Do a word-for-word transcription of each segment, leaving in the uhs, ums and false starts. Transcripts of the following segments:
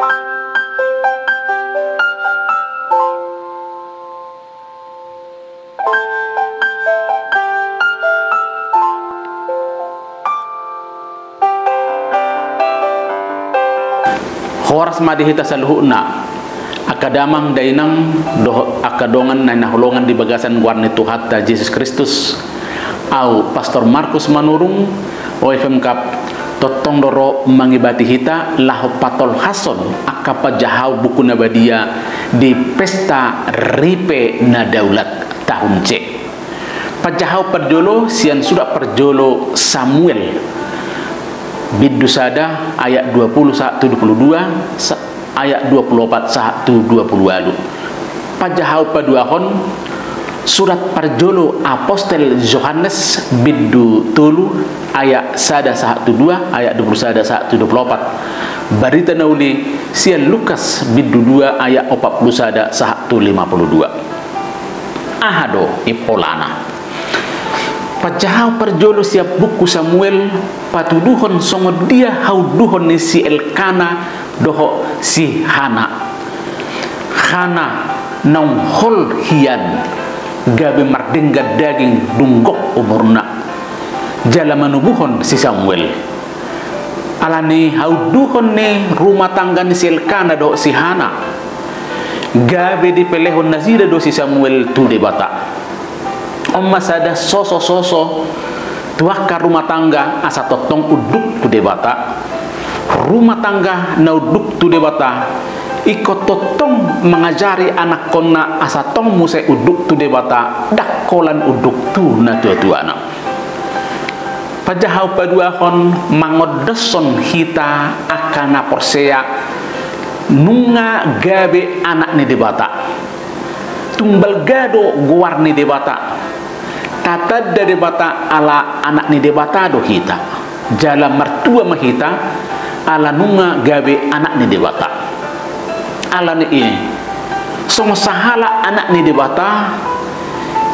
Horas ma di hita saluhutna, angka damang dainang dohot angka dongan na hinaholongan di bagasan goar ni Tuhanta Jesus Kristus. Au Pastor Markus Manurung, O F M Kap, tongtong do ro mangibati hita laho patolhashon angka panjahau Buku na Badia di pesta Ripe na Daulat tahun C. Panjahau parjolo sian surat parjolo Samuel, bindu sada ayat dua puluh sahat tu dua puluh dua, sa-, ayat dua puluh opat sahat tu dua puluh ualu. Panjahau paduahon surat parjolo Apostel Johannes, bindu tolu ayat sada sahat tu dua, ayat dua puluh sada sahat tu dua puluh opat. Barita na uli sian Lukas, bindu dua ayat opat puluh sada sahat tu lima puluh dua. Aha do impolana? Panjahau parjolo sian Buku Samuel patuduhon songon dia hauduhon ni si Elkana dohot si Hana. Hana naung hol hian, gabe mardenggan daging dung gok umurna, jala manubuhon si Samuel. Alani hauduhon ni rumah tangga ni si Elkana dohot si Hana, gabe dipelehon nasida do si Samuel tu Debata. On ma sada sosososo tu angka rumah tangga asa tongtong unduk tu Debata. Rumah tangga na unduk tu Debata ingkon tongtong mangajari anakkonna asa tong muse unduk tu Debata, ndang holan unduk tu natuatuana. Panjahau paduahon mangondoshon hita angka na porsea nunga gabe anak ni Debata. Tung balga do goar ni Debata. Tatanda Debata ala anak ni Debata do hita. Jala martua ma hita ala nunga gabe anak ni Debata. Alani i, songon sahalak anak ni Debata,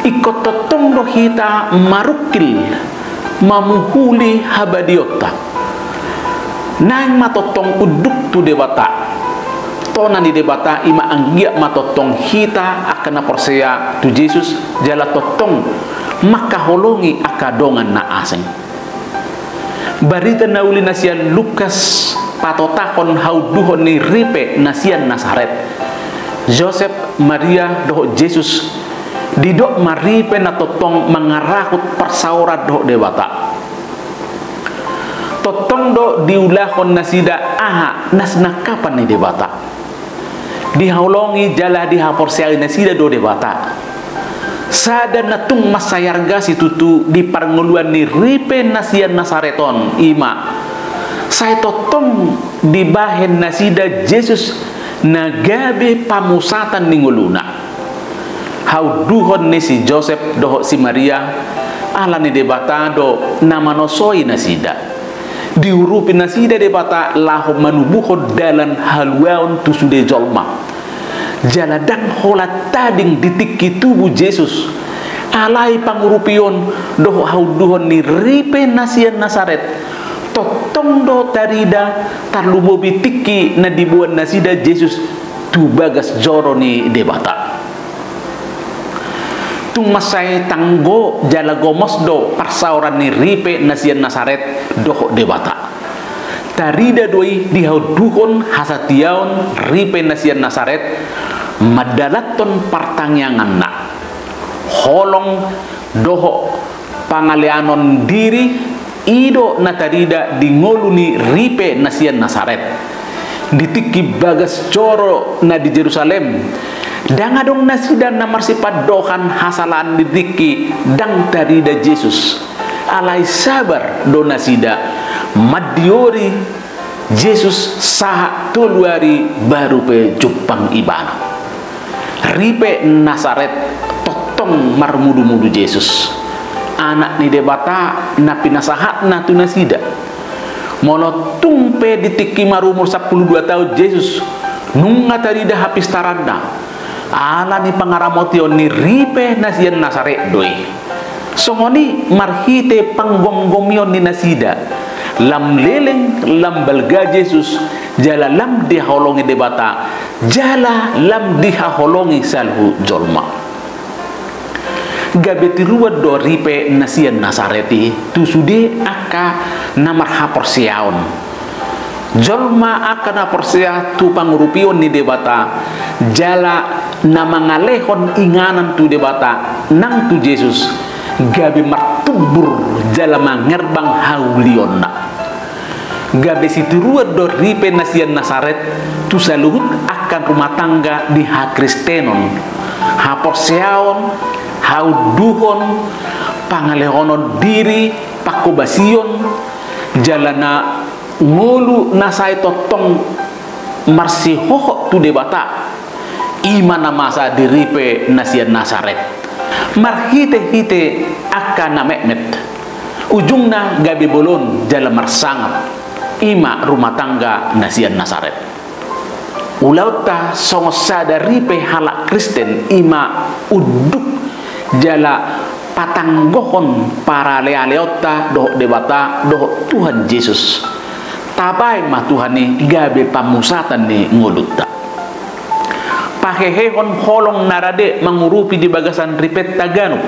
ingkon tongtong do hita marungkil, mamuhuli habadiaonta. Naeng ma tongtong unduk tu Debata. Tona ni Debata i ma anggiat ma tongtong hita angka na porsea tu Jesus, jala tongtong mangkaholongi angka dongan na asing. Barita na uli na sian Lukas patotahon hauduhon ni ripe na sian Nasaret. Josep, Maria dohot Jesus didok ma ripe na tongtong mangarahut parsaoran dohot Debata. Tongtong do diulahon nasida aha na sinangkapan ni Debata. Dihaholongi jala dihaporseai nasida do Debata. Sada na tung mansai arga situtu di parngoluan ni ripe na sian Nasaret on, i ma sai tongtong dibahen nasida Jesus na gabe pamusatan ni ngoluna. Hauduhon ni si Josep dohot si Maria, ala ni Debata do na manosoi nasida. Diurupi nasida Debata laho manubuhon dalan haluaon tu sude jolma. Jala ndang holan tading di tingki tubu Jesus. Alai pangurupion dohot hauduhon ni ripe na sian Nasaret tongtong do tarida, tarlumobi tingki na diboan nasida Jesus tu bagas joro ni Debata. Tung mansai tanggo jala gomos do parsaoran ni ripe na sian Nasaret dohot Debata. Tarida do i di hauduhon hasatiaon ripe na sian Nasaret mandalanhon partangianganna. Holong dohot pangaleanon diri, i do na tarida di ngolu ni ripe na sian Nasaret. Di tingki bagas joro na di Jerusalem, ndang adong nasida na marsipandohan hasalaan di tingki ndang tarida Jesus. Alai sabar do nasida mandiori Jesus sahat tolu ari baru pe jumpang ibana. Ripe Nasaret tongtong marmudumudu Jesus, Anak ni Debata na pinasahatna tu nasida. Molo tung pe di tingki marumur sampulu dua taon Jesus, nunga tarida hapistaranna. Ala ni pangaramotion ni ripe na sian Nasaret do i. Songon i marhite panggomgomion ni nasida, Lam leleng, lam balga Jesus, jala lam dihaholongi Debata, jala lam dihaholongi saluhut jolma. Gabe tiruan do ripe na sian Nasaret i tu sude angka na marhaporseaon. Jolma angka na porsea tu pangurupion ni Debata, jala na mangalehon inganan tu Debata nang tu Jesus, gabe martumbur jala mangerbang haulionna. Gabe sitiruan do ripe na sian Nasaret tu saluhut angka rumah tangga di hakristenon, haporseaon, haunduhon, pangalehonon diri, pangkobasion, jala na ngolu na sai tongtong marsihohot tu Debata, i ma na masa di ripe na sian Nasaret. Marhitehite angka na metmet, ujungna gabe bolon jala marsangap, i ma rumah tangga na sian Nasaret. Ulaonta songon sada ripe halak Kristen i ma unduk jala patanggohon paralealeonta dohot Debata dohot Tuhan Jesus. Tabaen ma Tuhan i gabe pamusatan ni ngolunta. Pahehehon holong na rade mangurupi di bagasan ripenta ganup.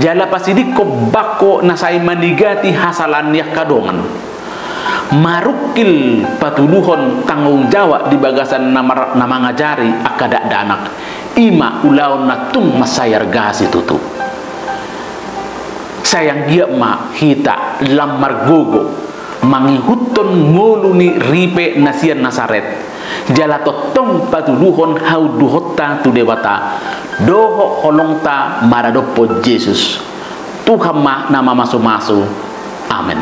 Jala pasidingkon bangko na sai manigati hasalaan ni angka dongan. Marungkil patuduhon tanggung jawab di bagasan na mar-, na mangajari angka dakdanak. I ma ulaon na tung mansai arga situtu. Sai anggiat ma hita lam margogo mangihuthon ngolu ni ripe na sian Nasaret, jala tongtong patuduhon haunduhonta tu Debata dohot holongta maradophon Jesus. Tuhan ma na mamasumasu. Amen.